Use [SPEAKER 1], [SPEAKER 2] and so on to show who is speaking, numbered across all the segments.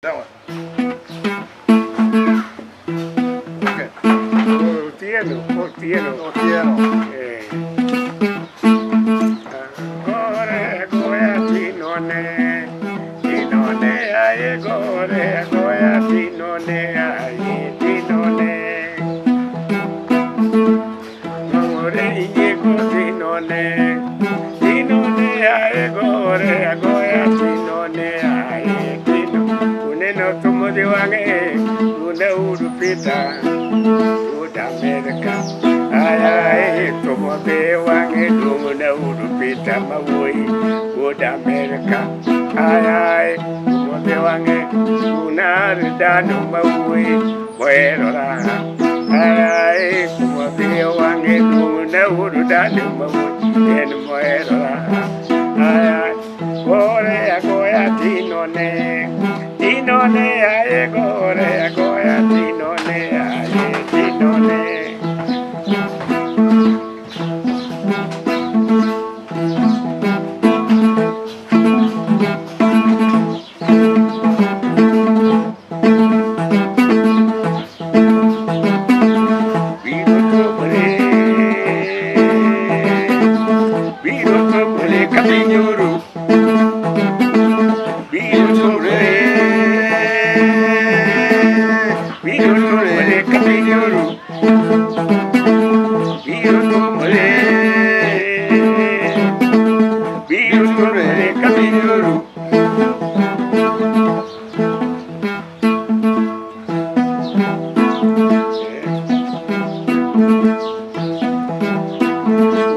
[SPEAKER 1] That one. Okay.
[SPEAKER 2] Otieno, Otieno.
[SPEAKER 1] Otieno.
[SPEAKER 2] Gore goya tinone, tinone aye gore goya tinone aye tinone. Gore inyego tinone, tinone aye gore goya tinone aye tino. Uneno tumodi wange, une urupita. America, ay, tomo de wange dumuna urupita mawoi, good America, ay, ay, tomo de wange unar dano mawoi, bueno la, ay, ay, tomo de wange dumuna urudano mawoi, en bueno la, ay, ay, gore agoya tinone, tinone ay, gore agoya tinone ay. Tinone. Biro tumore kapinyuru. Biro tumore. Biro tumore kapinyuru. Biro tumore. Biro tumore kapinyuru.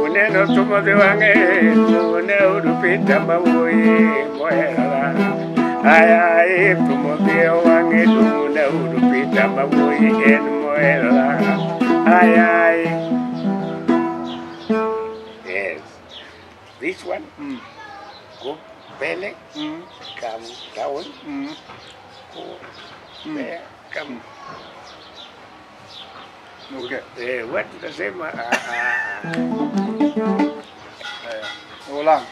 [SPEAKER 2] Uneno tumode wange, une urupita mawoi moerara. Ay ay, tumode wange, une urupita mawoi en moerara. Ay ay. Yes. This one, go mbele, come down, go there, come.
[SPEAKER 1] Okay.
[SPEAKER 2] What tunasema
[SPEAKER 1] Hola.